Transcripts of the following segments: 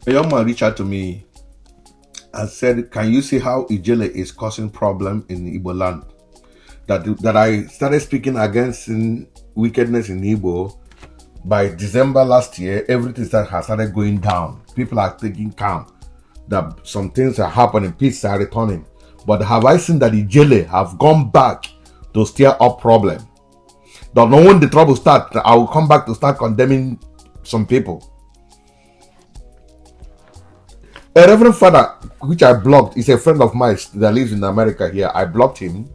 A young man reached out to me and said, "Can you see how Ijele is causing problem in Igbo land? That I started speaking against wickedness in Igbo. By December last year, everything has started going down. People are taking calm. That some things are happening, peace are returning. But have I seen that Ijele have gone back to stir up problem? Don't know when the trouble starts, I will come back to start condemning some people." A reverend father, which I blocked, is a friend of mine that lives in America here. I blocked him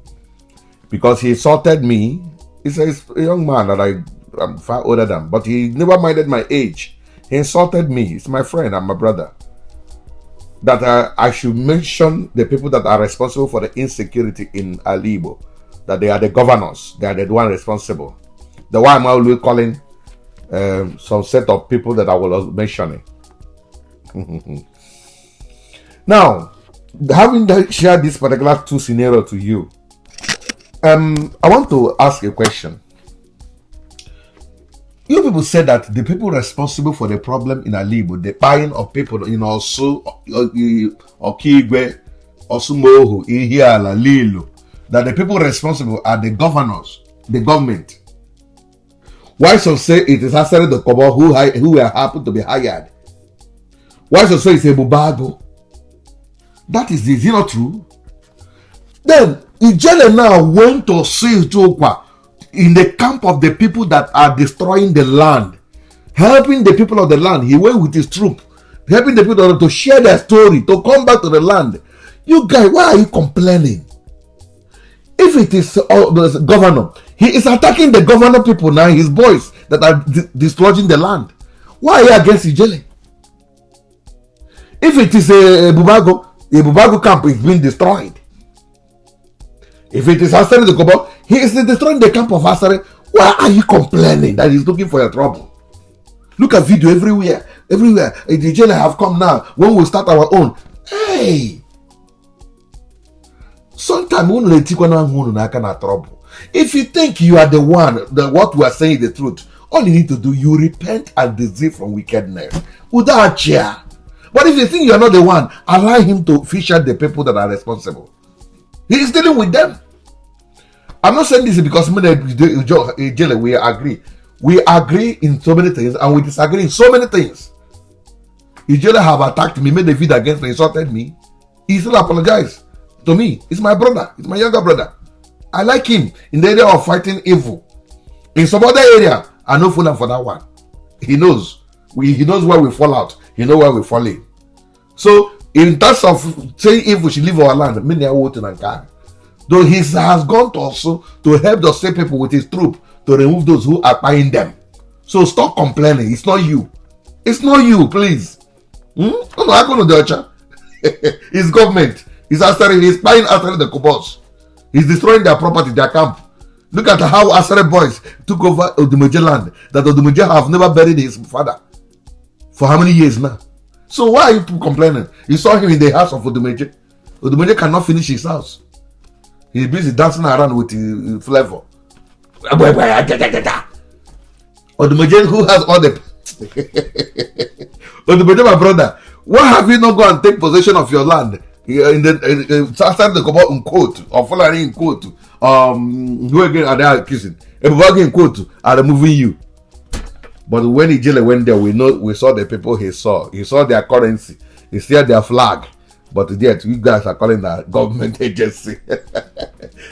because he insulted me. He's a young man that I'm far older than, but he never minded my age. He insulted me. He's my friend and my brother. That I should mention the people that are responsible for the insecurity in Igbo. That they are the governors. They are the one responsible. The one I'm always calling some set of people that I was mentioning. Now, having shared this particular two scenario to you, I want to ask a question. You people said that the people responsible for the problem in Alibo, the buying of people in Osu, Okigwe, Osumohu, Ihiala, Lilo, that the people responsible are the governors, the government. Why some say it is Asare the Kobo who are happen to be hired? Why some say it's a Bubago? That is not true. Then Ijele now went to see Jokwa in the camp of the people that are destroying the land, helping the people of the land. He went with his troop, helping the people to share their story, to come back to the land. You guys, why are you complaining? If it is the governor, he is attacking the governor people now, his boys that are destroying the land. Why are you against Ijele? If it is a Bubago camp is being destroyed. If it is Asare the Kobo, he is destroying the camp of Asare. Why are you complaining that he's looking for your trouble? Look at video everywhere. Everywhere. The Ijele have come now. When we start our own. Hey! Sometimes we don't trouble. If you think you are the one, that what we are saying is the truth, all you need to do, you repent and desist from wickedness. Without cheer. But if you think you are not the one, allow him to fish out the people that are responsible. He is dealing with them. I'm not saying this because we agree. We agree in so many things and we disagree in so many things. Ijele have attacked me, made a video against me, insulted me. He still apologized to me. He's my brother. He's my younger brother. I like him in the area of fighting evil. In some other area, I know for that one. He knows. He knows where we fall out. He knows where we fall in. So, in terms of saying if we should leave our land, many are voting and can. Though he has gone to also to help the same people with his troop to remove those who are buying them. So stop complaining. It's not you. It's not you, please. It's government. He's buying Asare the Kobos. He's destroying their property, their camp. Look at how Asare boys took over Odumoje land. That Odumoje have never buried his father. For how many years now? So why are you complaining? You saw him in the house of Odumoje. Odumoje cannot finish his house. He's busy dancing around with the flavor. Odumoje, who has all the... Odumoje, my brother, why have you not gone and take possession of your land? In the outside the Kobo in court, or following in court, who again are they kissing? Everybody in court are removing you. But when Ijele went there, we saw the people he saw. He saw their currency. He saw their flag. But yet, you guys are calling that government agency.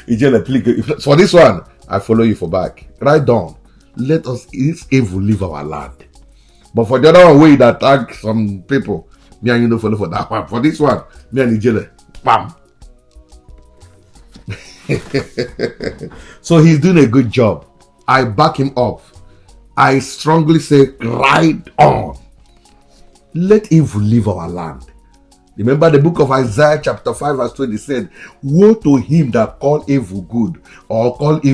Ijele, please. For this one, I follow you for back. Write down. Let us, this evil leave our land. But for the other way that attack some people, me and you don't follow for that one. For this one, me and Ijele, bam. So he's doing a good job. I back him up. I strongly say, ride on. Let evil leave our land. Remember the book of Isaiah chapter 5 verse 20 said, woe to him that call evil good, or call good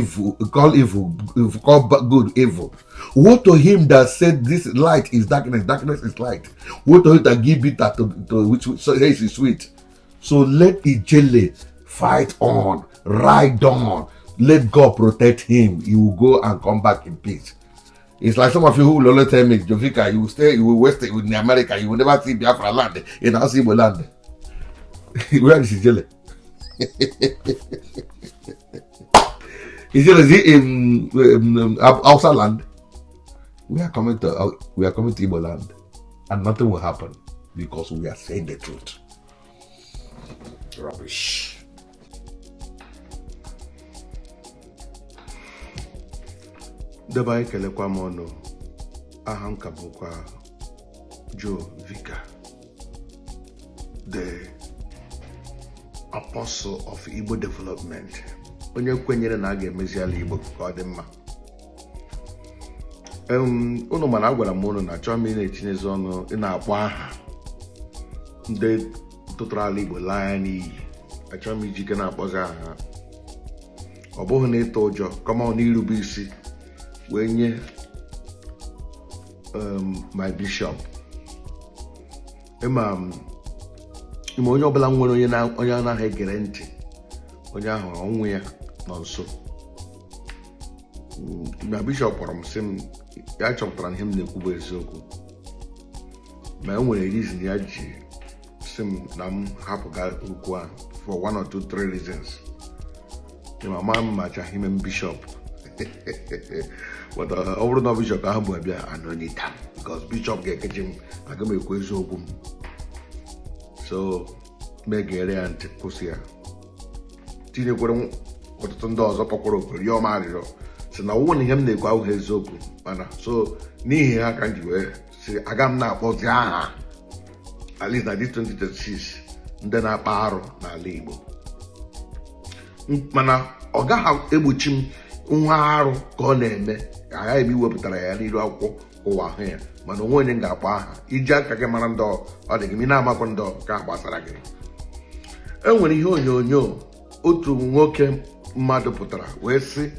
evil. Woe to him that said this light is darkness, darkness is light. Woe to him that give bitter to which says is sweet. So let Ijele fight on, ride on. Let God protect him. He will go and come back in peace. It's like some of you who will always tell me, Jovika, you will stay in America, you will never see Biafra land in our Igbo land. Where is Ijele? Ijele, is it in outside land? We are coming to Igbo land, and nothing will happen because we are saying the truth. Rubbish. Dabai kelekwa mono aham kabukwa Jovika, the apostle of Igbo development. Onye kwenyere na aga emezi ala Igbo ka ọ dị mma. Unu mana agwara m unu na chọọ m ị na-etinyezi ọnụ ị na-akpọ aha ndị tụtụrụ ala Igbo laa n'iyi. Achọọ m ijike na-akpọzi aha. Ọ bụghị na ịtụ ụjọ kama ọ na-irube isi wee nye my bishop. Ime onye ọbụla nwere onye anaghị egere ntị, onye ahụ ọnwụ ya nọ nso. My bishop kpọrọ m sị m ya chọpụtara na ihe m na-ekwu bụ eziokwu, ma e nwere reason ya ji sị m na m hapụga okwu a for 1 or 2 3 reasons. Ma m machaghị ime m bishop. But ọ bụrụ na bishop ahụ bụ abịa anọnyita because bishop ga-ekechi m aga m ekwu eziokwu m. So megere ya ntị kwụsị ya. Tinyekwere ọtụtụ ndị ọzọ kpọkwara oku rịọ m arịrịọ sị na ọwụwa na ihe m na-ekwu ahụghị eziokwu, mana so n'ihi ha ka m ji wee sị aga m na-akpọzi aha at least na 2026 ndị na-akpa arụ n'ala Igbo. Mana ọ gaghị egbochi m nwa arụ ka ọ na-eme, agha ebe iwepụtara ya n'iru akwụkwọ ụwa ahụ ya, mana onwe onye ga-akpọ aha iji aka gị mara ndị ọ dị gị ị na-amakwa ndị ka gbasara gị. E nwere ihe onyonyo otu nwoke mmadụ pụtara wee sị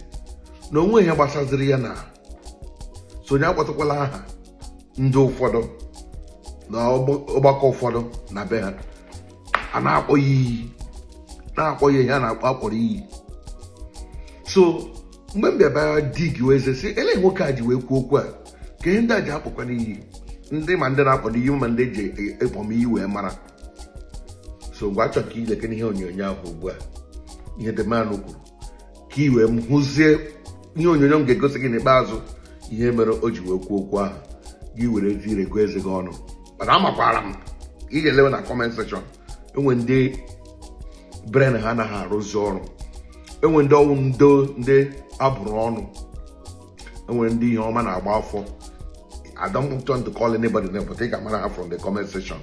na onwe ihe gbasaziri ya na sonye akpọtakwala aha ndị ụfọdụ na ọgbakọ ụfọdụ na be ha a na-akpọ ya iyi, na-akpọ ya ihe a na-akpọ akpọrọ iyi. So mgbe m bịaba dig wee sị ele nwoke a ji wee kwuo okwu a ka ihe ndị a ji akpọkwa n'iyi, ndị ma ndị na-akpọ n'iyi ma ndị eji ekpọm iyi wee mara. So mgbe achọ ka ileke n'ihe onyonyo ahụ ugbu a ihe dị mmanụ kwuru ka i wee m hụzie ihe onyonyo m ga-egosi gị n'ikpeazụ ihe mere o ji wee kwuo okwu ahụ, gị were ezi gụọ eze gị ọnụ. Mana amakwara m ị ga-elewe na comment section, enwe ndị brain ha anaghị arụzi ọrụ, enwe ndị ọnwụ ndị abụrụ ọnụ, enwere ndị ihe ọma na-agba afọ. I don't want to call anybody name, but I can mara from the comment section.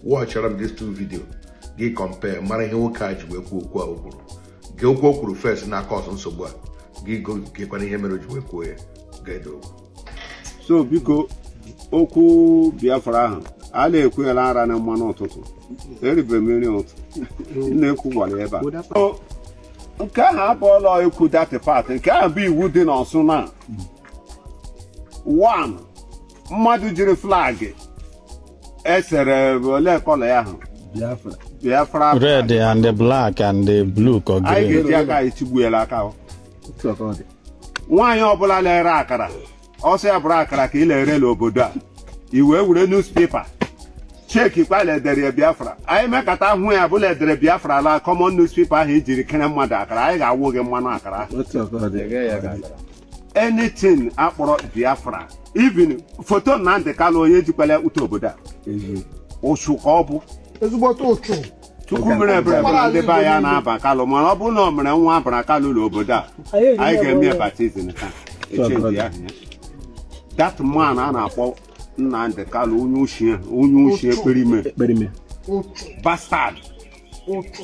Watch these 2 videos, gị compare mara ihe nwoke a ji wee kwuo okwu a o kwuru. Gị okwu o kwuru first na-aka ọsọ nsogbu a, gị gekwana ihe mere o ji wee kwuo ya ga-edo. So biko okwu Biafra ahụ a na-ekwuela ara na mmanụ ụtụtụ eribe mmiri ụtụ na-ekwu gwara ebe a. Nke ahụ abụọla ekwu dati pati, nke ahụ bụ iwu dị n'Ọsụ na 1 mmadụ jiri flagị esere ole kọla ya ahụ Biafra red and the black and the blue ka green. Anyị ga-eji aka etigbuela aka. Nwaanyị ọbụla lere akara ọsọ ya bụrụ akara ka ị lere n'obodo a, i wee were newspaper cheki kwa ledere Biafra. Anyị mekata ahụ ya bụla edere Biafra la common newspaper ahụ ejiri kene mmadụ akara, anyị ga-awụ gị mmanụ akara. Anything akpọrọ Biafra, even foto Nnamdi Kanu onye jikwala ute obodo a ụchụ ka ọ bụ ezigbote ụchụ. Chukwu mere ebere ndị be anyị na-aba Kalụ, mana ọ bụrụ na o mere nwa abara Kalụ n'obodo a, anyị ga-eme ya baptizim taa. Echenji ya that man a na-akpọ Nnamdi Kanu onye ushi ekperime bastard.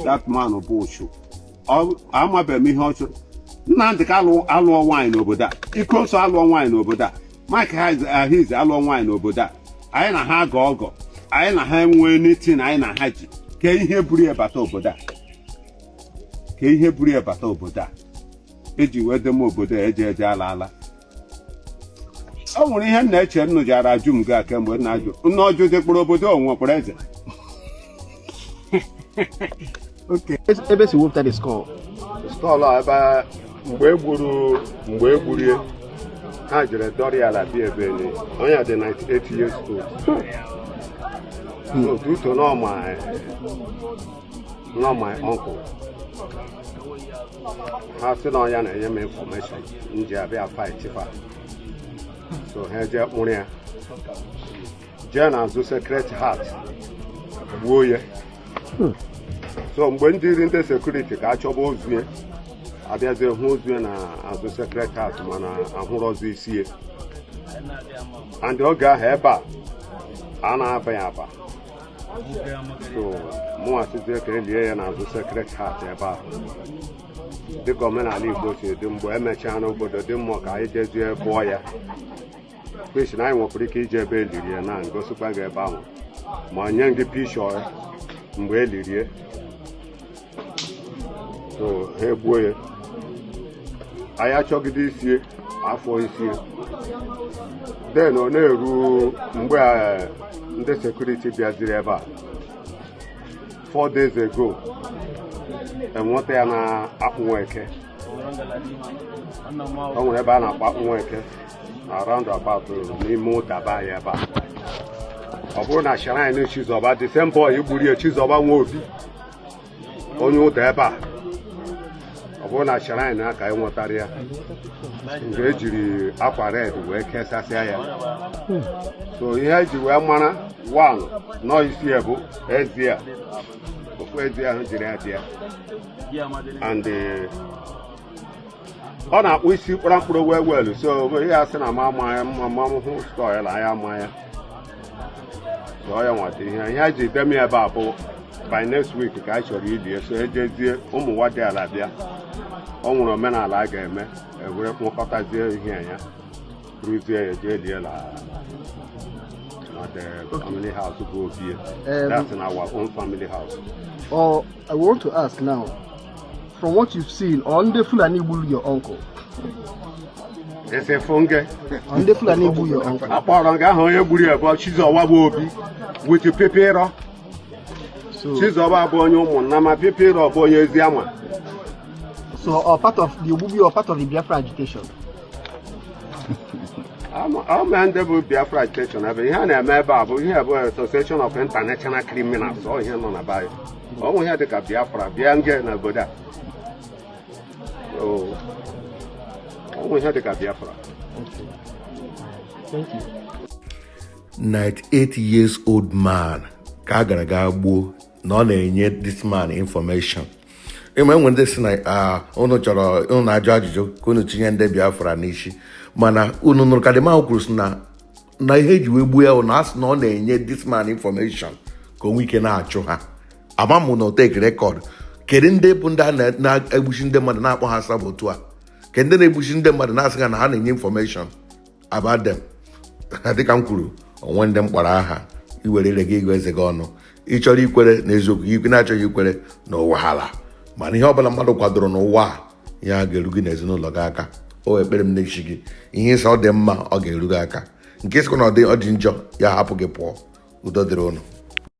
That man bụ ụchụ. Amabeghị m ihe ọ chọrọ. Nnamdi Kanu alụọ nwaanyị n'obodo a, Iko Nsọ alụọ nwaanyị n'obodo a, Mike Ahiz alụọ nwaanyị n'obodo a. Anyị na ha ga ọgọ, anyị na ha enwee n'itin anyị na ha ji ka ihe buru ya bata obodo a, ka ihe buru ya bata obodo a eji wee dem obodo a eje ala. O nwere ihe m na-eche m jara ajụ m gaa kemgbe m na-ajụ nna ọjụ dịkpụrụ obodo onwe kpọrọ eze. Ebe si wepụta skọl ebe mgbe egburu ya ha jere dọrịa ala bịa ebe ni onye dị 98 years old otuto nọ my uncle ha sị na ọnya na-enye m information nji abịa fight fa so ha jee kpụrụ ya jee n'azụ Secret Heart gbuo ya so mgbe ndị iri ndị sekuriti ka a chọba ozu ya abịazie hụ ozu ya na azụ Secret Heart mana ahụrụ ọzọ isi ya and oge ahụ ebe a na-aba ya aba so mụnwa sizie ka elie ya n'azụ Secret Heart ebe ahụ dịka omenala Igbo si dị mgbe emechaa n'obodo dị mmụọ ka anyị jezie bụọ ya fish na anyị nwekwara ike ije ebe eliri ya na ngosikwa gị ebe ahụ ma nye gị pishọ mgbe elirie so ha egbuo ya anyị achọgide isie afọ isie den ọ na-eru mgbe ndị sekuriti bịaziri ebe a 4 days ago enweta ya na Akpụnweke o nwere ebe a na-akpọ Akpụnweke around about n'ime ụdaba ya ebe a ọ bụrụ na shrine Chizoba Disemba igburu ya Chizoba nwa obi onye ụda ebe a ọ bụrụ na shrine aka anyị nwetara ya mgbe ejiri akwa red wee kesasịa ya so ihe eji wee mara 1 nọ isi ya bụ ezi a ofu ezi ahụ jiri adị ya and ọ na-akpụ isi kpara mkpụrụ wee welu so ihe a sị na ma hụ stọọ ya na ya ama ya so ya nwata ihe eji dem ya ebe a bụ by next week ka a chọrọ ili so ejezie ụmụ nwadị ala bịa ọ nwere omenala a ga-eme ewere kpọkọtazie ihe ya ruzie ya jee lie na the family house bụ obi that's in our own family house. I want to ask now, from what you've seen, on the Fulani Bull your uncle? It's a funge. On the Fulani Bull your uncle? Apparently, I hear about Chizoba Obi with the pepero. Chizoba Bonyo, Nama Pepero, Bonyo Ziama. So, or part of the Ububi or part of the Biafra agitation? I'm under Biafra agitation. I've been a member of the Association of International Criminals. So, here on about it. Oh, we had the Biafra, Bianca, and Boda. So, we had the Biafra. Thank you. 98 years old man. Kagaragabo, no na-enye this man information. When this night, unu chọrọ unu na-ajụ ajụjụ ka unu tinye ndị Biafra n'isi mana unu nụrụ ka dịma kwuru na ihe eji wee gbuo ya na asị na ọ na-enye this man information ka onwe ike na-achụ ha amamụ na take record kedu ndị bụ ndị na-egbuchi ndị mmadụ na-akpọ ha sabotu a ke ndị na-egbuchi ndị mmadụ na-asị ha na ha na-enye information about them dịka m kwuru onwe ndị mkpọrọ aha iwere ire gị ego eze gị ọnụ ịchọrọ ikwere na eziokwu ikwe na-achọghị ikwere na ụwa hala mana ihe ọbụla mmadụ kwadoro n'ụwa ya ga-eru gị n'ezinụlọ gị aka o ekpere m n'echi gị ihe ịsa ọ dị mma ọ ga-eru gị aka nke sịkwa na ọ dị njọ ya hapụ gị pụọ udo dịrị unu.